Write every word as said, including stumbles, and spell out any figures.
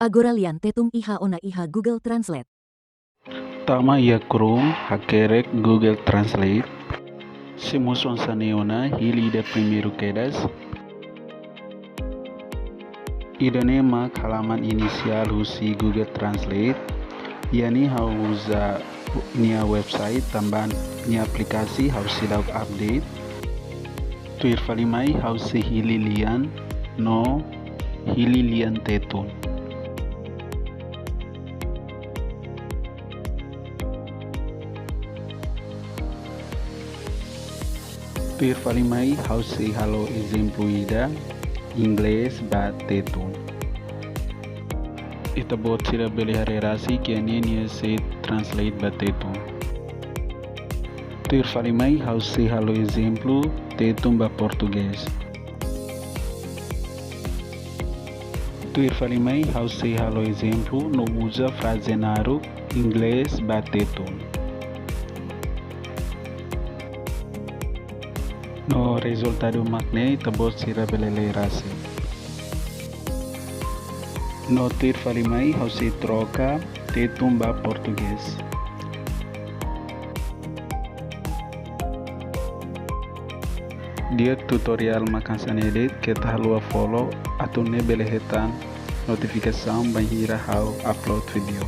Agora lian Tetun iha ona iha Google Translate. Tama iha Chrome, hakerek Google Translate. Se mosu hanesan ne'e ona, hili ida primeiru kedas. Ida-ne'e mak halaman inisiál husi Google Translate. Iha ne'e ha'u uza nia website tanba nia aplikasi ha'u seidauk update. Tuir fali mai ha'u sei hili lian no hili lian Tetun. Tuir fali mai ha'u sei halo ezemplu ida, Inglés ba Tetun. Ita-boot sira bele haree rasik katak nia sei translate ba Tetun. Tuir fali mai ha'u sei halo ezemplu, Tetun ba Portugés. Tuir fali mai ha'u sei halo ezemplu no uza fraze naruk, Inglés ba Tetun. No rezultadu mak ne'e, ita-boot sira bele lee rasik. No tuir fali mai ha'u sei troka Tetun ba Portugés. Di'ak, tutoriál mak hanesan ne'e de'it, keta haluha follow atu nune'e bele hetan notifikasaun bainhira ha'u upload vídeo.